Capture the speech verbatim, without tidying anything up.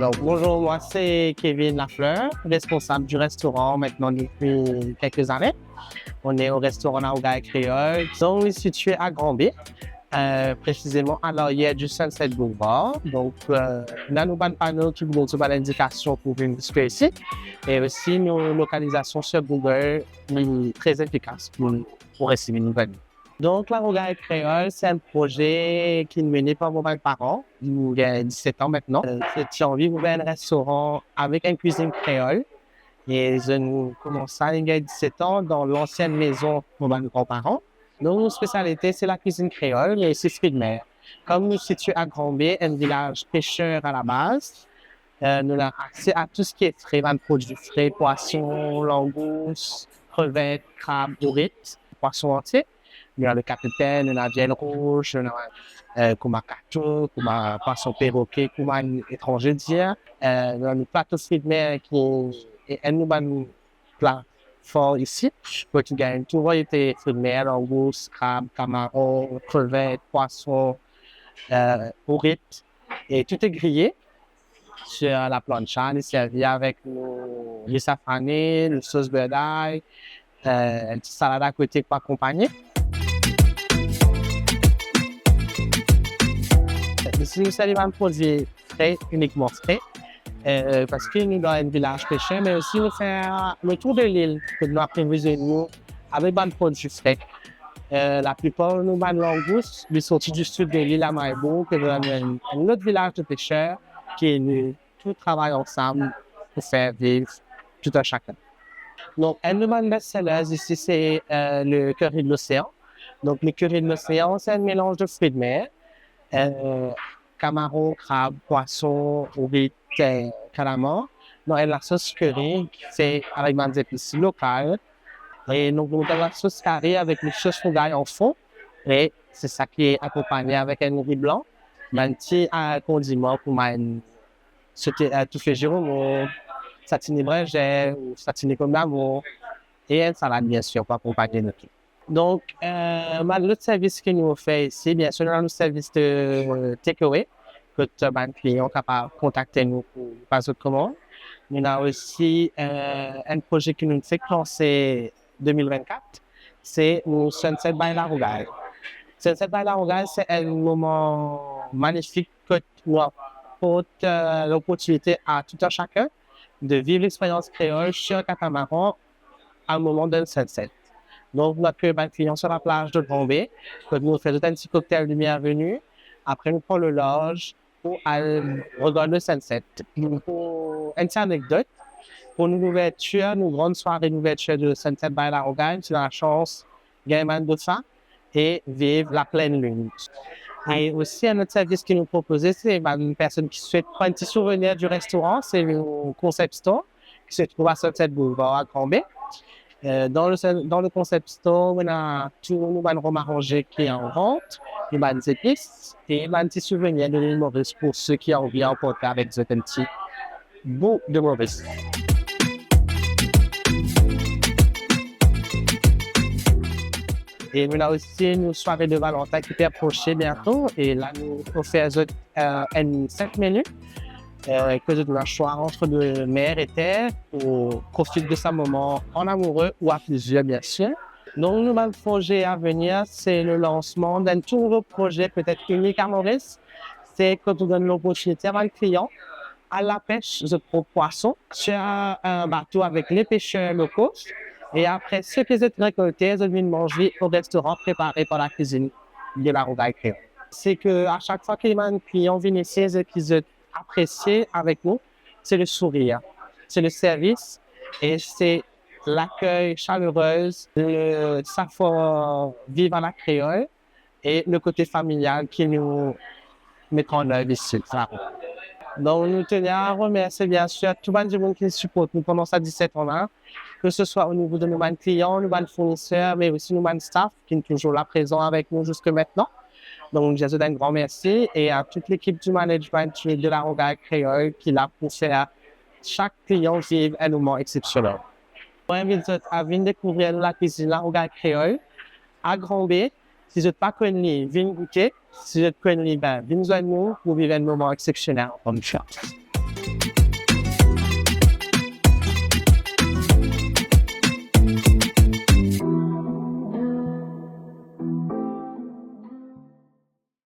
Donc, bonjour, moi c'est Kevin Lafleur, responsable du restaurant maintenant depuis quelques années. On est au restaurant La Rougay Créole. Donc, il est situé à Grand Baie, euh, précisément à l'arrière du Sunset Boulevard. Donc, euh, nou ena nou bann pano ki donn nou bann indikasion pou vinn ziska isi. E osi, nou lokalizasion sur Google, li tre efikas pou, pou resiv nou. Donk, La Rougay Créole, se enn proze ki mene par mo bann paran. Nou gagn diset an aster. Euh, ti anvi ouver enn restoran avek enn kwizinn kreol. E zot inn koumans sa, li gagn diset an, dan lansienn mezon mo bann granparan. Donk, nou spesialite, se lakwizinn kreol, me osi fri de mer. Kom nou sitie a Grand Baie, enn vilaz peser a la baz, euh, nou ena akse a tou seki fre, bann prodwi fre, pwason, langous, krevet, krab, ourit, pwason antie. Nou ena lekapiten, nou ena viel rouz, nou ena, euh, kouma katon, kouma pwason peroke, kouma etranze dir. Euh, nou ena nou plato fri de mer ki, e, enn nou bann pla for isi, kot ou gagn tou variete fri de mer, langous, krab, kamaron, krevet, pwason, euh, ourit, e tou e griye sur la plancha, li servi avek nou ri safrane, nou sos birday, euh, enn ti salad akote pou akonpagne. Isi nou servi bann prodwi fre, inikman fre, euh, parski nou dan enn vilaz peser, me osi nou fer le tour de lil, kot nou aprovizionn nou avek bann prodwi fre. Euh, laplipar nou bann langous, li sorti di sid de lil a Mahe Bourg, ki dan enn, enn lot vilaz de peser, ki nou tou travay ansam pou fer viv tou a sakenn. Donk, enn de bann best sellers isi, se, euh, le kari de losean. Donk, le kari de losean, se enn melanz de fri de mer, euh, kamaron, krab, pwason, ourit, euh, kalamar, dan enn lasos kari, se avek bann zepis lokal. E donk, nou gagn lasos kari avek enn sos rougay an fon. E se sa ki akonpagne avek enn ri blan, bann ti, euh, kondiman kouma enn sote, euh, toufe ziromo, satini brinzel ou satini pomdamour, e enn salad, biensir, pou akonpagne nou tou. Donk, euh, bann lot servis ki nou ofer isi, biensir, nou ena nou servis de, euh, take away, kot, euh, bann klian kapav kontakte nou pou pas zot komann. Nou ena osi, euh, enn proze ki nou fek lanse de mil vennkat, se nou Sunset by La Rougay. Sunset by La Rougay, se enn moman manifik kot nou aport, euh, loportinite a tou a sakenn de viv lexperyans kreol sur katamaran a moman de sunset. Donk, nou akey bann klian sur laplaz de Grand Baie, kot nou fer zot enn ti koktel de bienveni, apre nou pran le large pou al regard le sunset. Pou enn ti anekdot, pou nou louvertir, nou gran sware louvertir de Sunset by La Rougay, nou ti ena lasans gagn bann dofin e viv la pleine lune. E osi, enn lot servis ki nou propoze, se bann personn ki swet pran enn ti souvenir di restoran, se nou concept store ki se trouv a Sunset Boulevard a Grand Baie. Euh, dan le, dan le concept store, nou ena tou nou bann rom aranze ki an vant, nou bann zepis, e bann ti souvenir de Lil Moris pou seki anvi aport avek zot enn ti bout de Moris. E nou ena osi nou sware de Valentin ki pe aprose biento, e la nou ofer zot, euh, enn set meni, euh, kot zot ena swa ant de mer e ter pou profit de sa moman an amoure ou a plizier, biensir. Donk, nou bann proze a venir, se le lansman d'enn tou nouvo proze, petet inik a Moris, se kot nou donn loportinite a bann klian al lapes zot prop pwason sur enn bato avek le peser lokal, e apre seki zot rekolte, zot vinn manz li o restoran prepare par lakwizinn de La Rougay Kreol. Se ke a sak fwa ki bann klian vinn isi, se ki zot apresie avek nou, se le sourir, se le servis e se lakey salerez, le savoir-vivre à la créole e le kote familial ki nou met an ev isi. Donk, nou teni a remersie, biensir, tou bann dimoun ki siport nou pandan sa diset an la, ke se swa o nivo de nou bann klian, nou bann fourniser, me osi nou bann staff ki touzour la prezan avek nou ziska aster. Donk, nou dir zot enn gran mersi e a tout lekip di management de La Rougay Kreol ki la pou fer sak klian viv enn moman exsepsionel. Mo invit zot a vinn dekouvrir lakwizinn La Rougay Kreol a Grand Baie. Si zot pa konn li, vinn goute. Si zot konn li, be, vinn zwenn nou pou viv enn moman exsepsionel. Bonn chans.